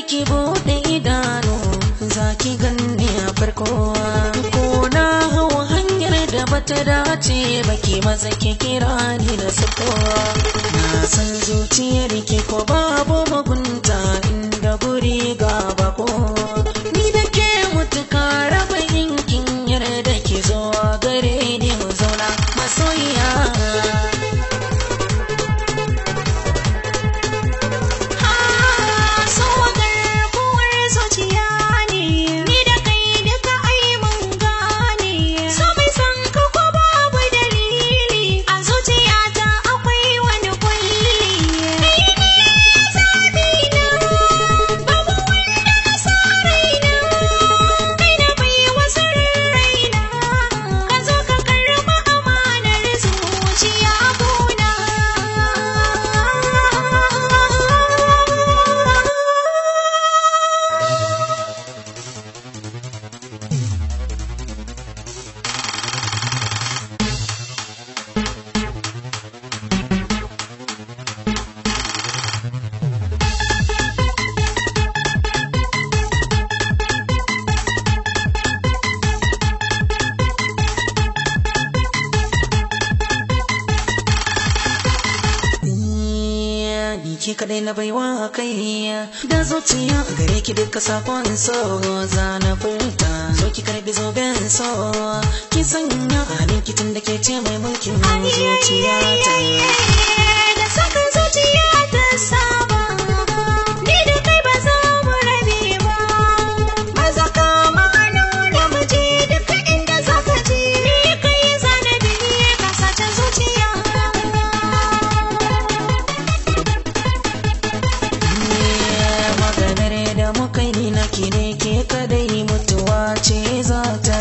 ki bude idanu za ki ganni a farko. Ko na hau hanyar da bata dace ba ki maza ki kira ni da sako. Na san zuciyar ki ko babu mugunta inda guri ga bako. Ni da ke mutuka raba inkin yarda ki zo gare ni mu zauna masoyiya. Ki kadai na baiwa kai da zuciya gare ki duka sakon so za na furta. Zo ki karbi zoben so ki sanya halin ki tun da ke ce mai mulkin zuciya ta. Da saka zuciya ta saba ni da kai ba za mu rabe ba. Maza kama hannu na muje duk inda za ka je. Ni kai zanabi ka sace zuciya. Maganar da muka yi na ki ne ke kadai mutuwa ce za ta